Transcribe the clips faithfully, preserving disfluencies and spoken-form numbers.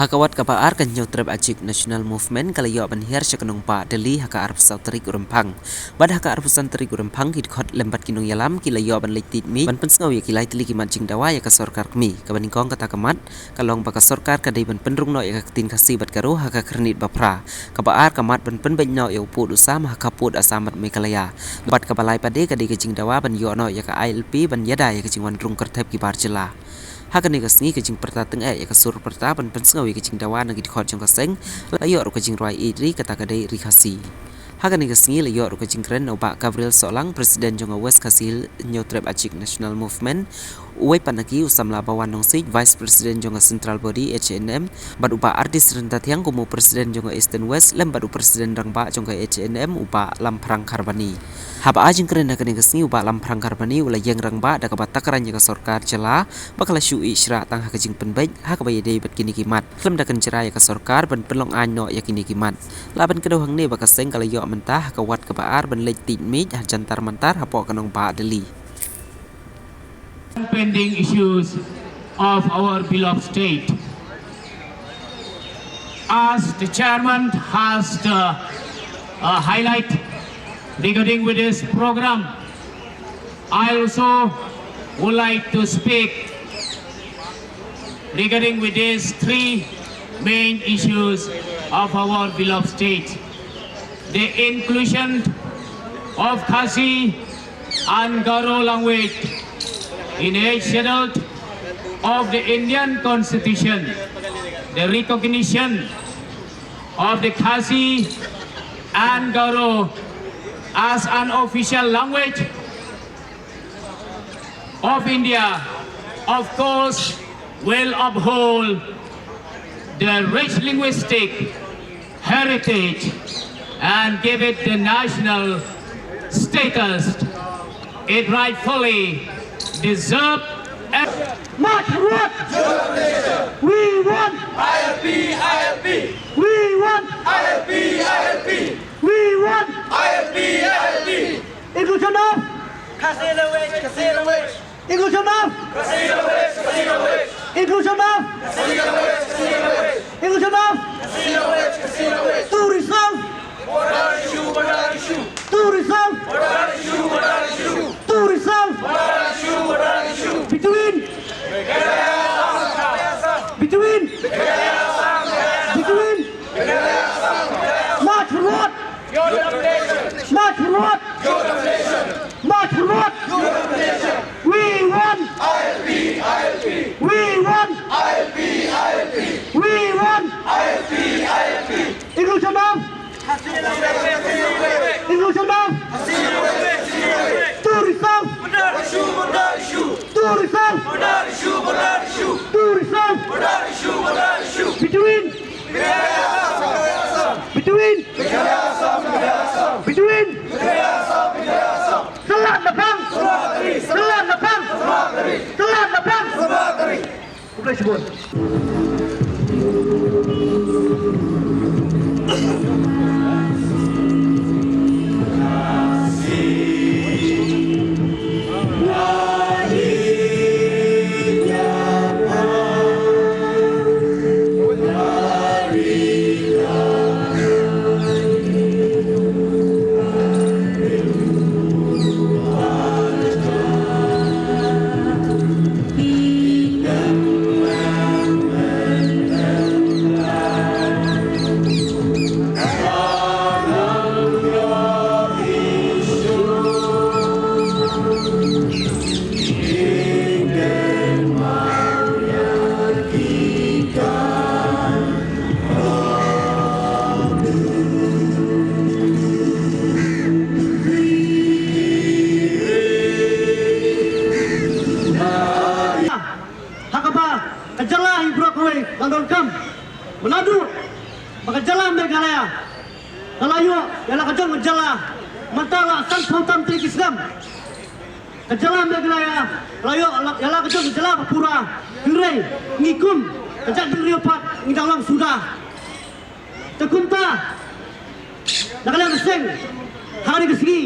Ha ka wat kaba ar, ka Hynñiewtrep Ajik National Movement ka la ïoh ban hiar sha ka nongbah Delhi ha ka arphew saw tarik u Rymphang. Bad ha ka arphew san tarik u Rymphang, ki dkhot lem bad ki nongïalam ki la ïoh ban leit tied miej ban pynsngew ïa ki lai tylli ki mat jingdawa ïa ka sorkar kmie. Kaba nyngkong kata ka mat ka long ba ka sorkar ka dei ban pynrung noh ïa ka ktien Khasi bad Garo ha ka khyrnit ba phra. Kaba ar ka mat ban pynbeit noh ïa u pud u sam ha ka pud Assam bad Meghalaya. Bad kaba lai pat de ka dei ka jingdawa ban ïoh noh ïa ka I L P ban ïada ïa ka jingwan rung kyrthep ki bar jylla. Ha kane ka sngi, ka jingpyrta tyngeh ïa ka sur pyrta ban pynsngew ïa ka jingdawa na ki dkhot jong ka seng la ïoh ruh ka jingrwai ïeid ri, kata ka dei Ri Khasi. Ha kane ka sngi la ïoh ruh ka jingkren na u Bah Gabriel Sohlang, President jong ka West Khasi Hills Hynñiewtrep Ajik National Movement, uwei pat na ki u samla Bawan Nongsiej, Vice President jong ka Central Body H A N M, bad u Bah Ardis Ryntathiang kum u President jong ka Eastern West, lem bad u President Rangbah jong ka H A N M, u Bah Lamphrang Kharbani. Haba ai jingkren ha kane ka sngi, u Bah Lamphrang Kharbani u la ïeng rangbah da kaba tak rang ïa ka sorkar jylla ba ka la shu ïeh shrah tang ha ka jingpynbeit ha kaba ïadei bad kine ki mat, khlem da kynjra ïa ka sorkar ban pynlong aiñ noh ïa kine ki mat. Lah ban kdew hangne ba ka seng ka la ïoh mynta ha ka wat kaba ar ban leit tied miej ha Jantar Mantar hapoh ka nongbah Delhi. Pending issues of our beloved state. As the chairman has the, uh, highlight regarding with this program, I also would like to speak regarding with these three main issues of our beloved state. The inclusion of Khasi and Garo language in eighth schedule of the Indian Constitution, the recognition of the Khasi and Garo as an official language of India, of course, will uphold the rich linguistic heritage and give it the national status it rightfully deserves. March forward! We want I L P, I L P! We want I L P, I L P! We want I L P, I L P! Inclusion of Khasi language, Khasi language. Inclusion of Khasi language, Khasi language. Inclusion of Khasi language, Khasi language. Inclusion of Khasi language, Khasi language. To resolve. Border issue, border issue. To resolve. Border issue, border issue. To resolve. Border issue, border issue. Between. Between. Between. March forward. March forward. March forward. We want I L P, I L P. We want I L P, I L P. We want I L P, I L P. Inclusion of. Inclusion of. To resolve. To resolve. To resolve. Between. Between. Between. Salat na pang. Salat na pang. Salat na pang. Khublei shibun. Ha kaba ka jylla hi baroh kawei ka donkam. Ba naduh ba ka jylla Meghalaya ka la ïoh ïa la ka jong ka jylla mynta la sanphew tam tylli ki snem. Ka jylla Meghalaya la ïoh ïa la ka jong ka jylla ba pura. Hynrei ngi kum ka jaitbynriew pat ngi dang long suda. Te kumta na ka liang ka seng ha kane ka sngi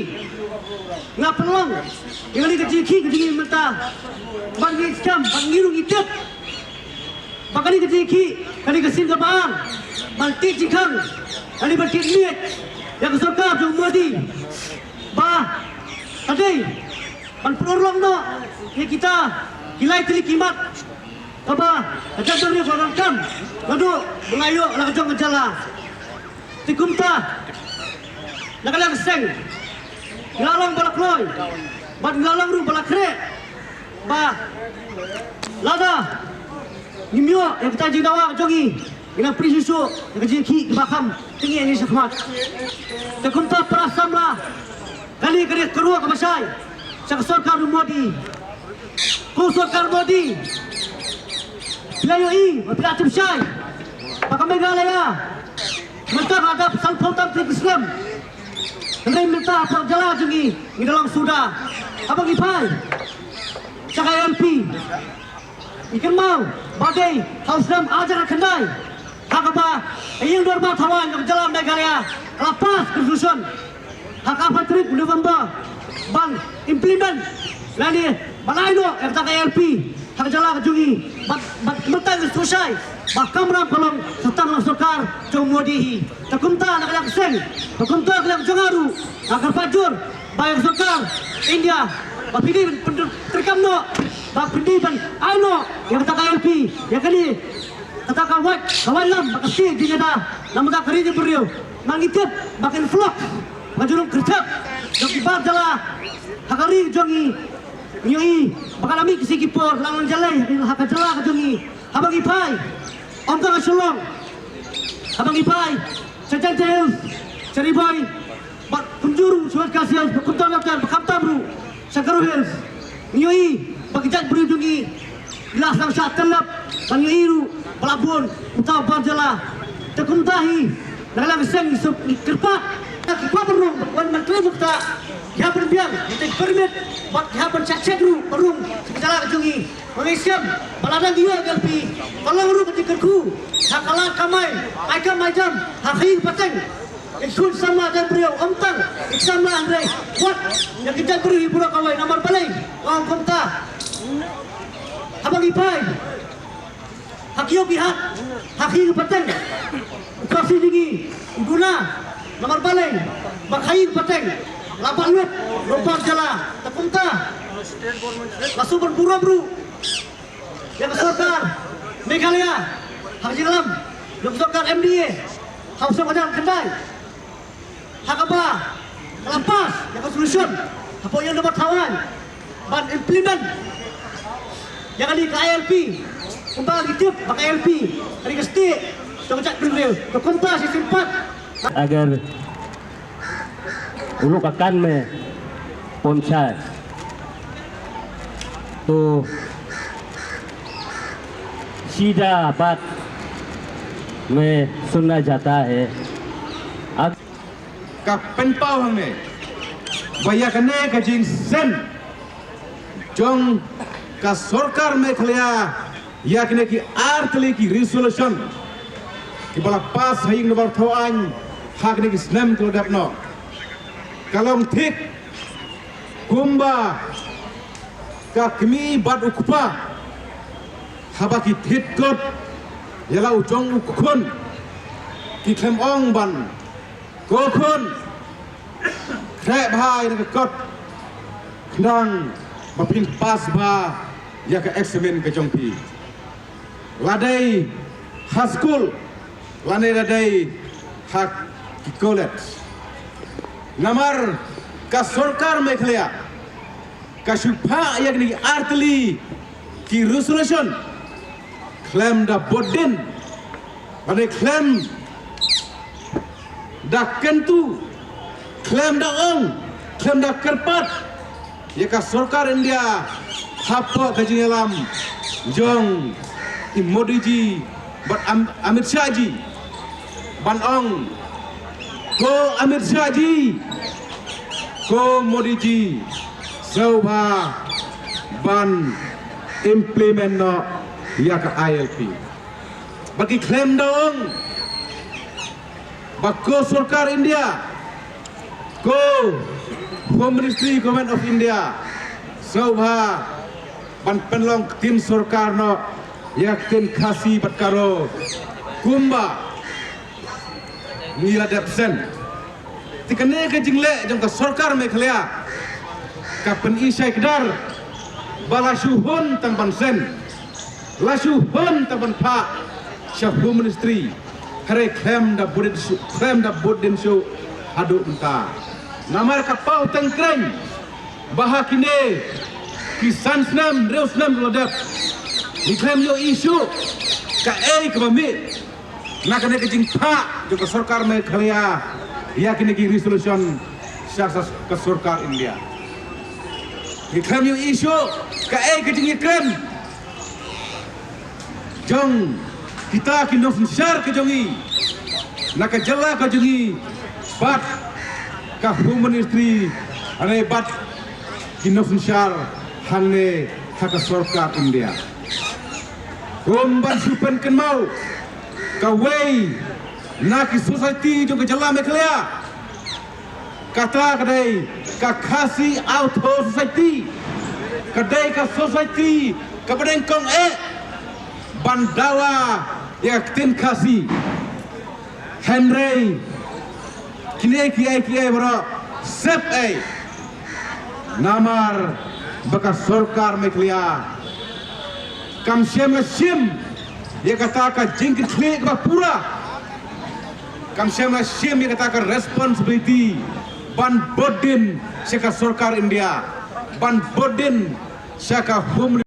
nga pynlong ïa kane ka jingkhih ka jingim mynta. Bad ngi skhem bad ngi ruh ngi tip Ba kane ka jingkhih, kane ka sien kaba ar ban tih jingkhang, kane ban tih miet ïa ka sorkar jong Modi, ba ka dei ban pynurlong noh ïa kita ki lai tylli ki mat kaba ka jaitbynriew ka donkam naduh ba la ïoh la ka jong ka jylla. Te kumta, na ka liang ka seng, nga long ba la kloi bad nga long ruh ba la khreh ba lada ngim ïoh ïa kita jingdawa ka jong ngi, ngin nang pyrshah shuh ïa ka jingkhih kaba kham tyngeh ngi shakhmat. Te kumta para samla, kane ka dei ka ruh kaba shai sha ka sorkar u Modi. Ko sorkar Modi, phi la ïohi, phi la tip shai ba ka Meghalaya mynta ka dap sanphew tam tylli ki snem. Hynrei mynta ha ka jylla jong ngi, ngi da long suda. Haba ngi phai sha ka I L P, ngi kynmaw ba dei ha u snem ar hajar khyndai ha kaba ka ïing dorbar thawaiñ ka jylla Meghalaya ka la pass ka resolution ha ka arphew tarik November ban implement lane ban ai noh ïa kata ka I L P ha ka jylla ka jong ngi. Bad, bad mynta ngi sngewshai ba kamram ka long sa tang na sorkar jong Modi hi. Te kumta na ka liang seng, te kumta ka liang jong nga ruh, nga kyrpad jur ba ïa ka sorkar India ba phi dei ban pyntrei kam noh, ba phi dei ban ai noh ïa kata ka I L P ïa kane, kata ka wait, ka wait lam ba ka stieh jingïada namar ka ri jong briew. Ma ngi tip ba ka influx, ba ka jinglong kyrthep jong ki bar jylla ha ka ri jong ngi. Ngi ïohi ba ka la mih ki sngi ki por, la nang ïaleh ha ka jylla ka jong ngi. Haba ngi phai, ym tang ha Shillong, haba ngi phai sha Jaintia Hills, sha Ri Bhoi, bad kumjuh ruh sha West Khasi Hills, bad kumta kumta, bad khamtam ruh sha Garo Hills. Ngi ïohi ba ki jaitbynriew jong ngi ki la sdang shah tyllep ban ïohi ruh ba la bun uta u bar jylla. Te kumta hi, na ka liang ka seng ngi suk ngi kyrpad ïa ki khun ba rung, wan ban trei bukta, ki hap ban biang ïa ki permit bad ki hap ban check check ruh ba rung sha ka jylla ka jong ngi. Ba ngi shem ba lada ngi ïoh I L P, ka long ruh ka jingkyrkhu ha ka lad kamai, ai kam ai jam ha ka ïing pateng. Ki khun samla jaitbynriew, ym tang ki samla hynrei wat ïa ki jaitbynriew hi baroh kawei. Namar balei nga ong kumta? Haba ngi phai ha ki ïew ki hat, ha ki ïing pateng, u khasi jong ngi u duna. Namar balei? Ba ka ïing pateng la bah lut na u bar jylla. Te kumta, la shu ban burom ruh ïa ka sorkar Meghalaya ha ka jingïalam jong ka sorkar M D A ha u snem ar hajar khyndai, ha kaba ka la pass ïa ka resolution hapoh ïing dorbar thawaiñ ban implement ïa kane ka I L P. Kumba ngi tip ba ka I L P ka dei ka stieh jong ka jaitbynriew. Te kumta shisien pat, अगर उन लोग का कान में पहुंचा है तो सीधा बात में सुनना चाहता है। Ka pynpaw hangne ba ïa kane ka jingïaseng jong ka sorkar Meghalaya ïa kine ki ar tylli ki resolution kiba la pass ha ïing dorbar thawaiñ ha kine ki snem ki la dep noh, ka long thik kumba ka kmie bad u kpa haba ki thied kot ïa la u jong u khun, ki khlem ong ban, "Ko khun, khreh bha ïa ka kot, khnang ba phin pass bha ïa ka eksamin ka jong phi, la dei ha skul lane la dei ha ki college." Namar ka sorkar Meghalaya ka shu phah ïa kine ki ar tylli ki resolution khlem da bud dien, lane khlem da kyntu, khlem da ong, khlem da kyrpad ïa ka sorkar India hapoh ka jingïalam jong i Modi ji bad Am-, Amit Shah ji, ban ong, "Ko Amit Shah ji, ko Modi ji, sngewbha ban implement noh ïa ka I L P." Ba ki khlem da ong ba, "Ko sorkar India, ko Home Ministry, Government of India, sngewbha ban pynlong ktien sorkar noh ïa ka ktien Khasi bad Garo kumba ngi la dep send. Te kane ka jingleh jong ka sorkar Meghalaya ka pyni shai kdar ba la shu hun tang ban send, la shu hun tang ban phah sha Home Ministry. Hynrei khlem da bud, khlem da bud dien shuh haduh mynta. Namar ka paw teng kren ba ha kine ki san snem, hynriew snem la dep, ngi khlem ïohi shuh kaei kaba mih na kane ka jingphah jong ka sorkar Meghalaya ïa kine ki resolution sha, sha ka sorkar India. Ngi khlem ïohi shuh kaei ka jingïakren jong kita ki nongsynshar ka jong ngi na ka jylla ka jong ngi bad ka Home Ministry, hangne bad ki nongsynshar hangne ha ka sorkar India. Kum ban shu pynkynmaw, kawei na ki society jong ka jylla Meghalaya, kata ka dei ka Khasi Auto Society. Ka dei ka society kaba nyngkong eh ban dawa ïa ka ktien Khasi. Hynrei kine kiei kiei baroh sep ei, namar ba ka sorkar Meghalaya kam shym la shim ïa kata ka jingkitkhlieh kaba pura. Kam shym la shim ïa kata ka responsibility ban bud dien sha ka sorkar India, ban bud dien sha ka Home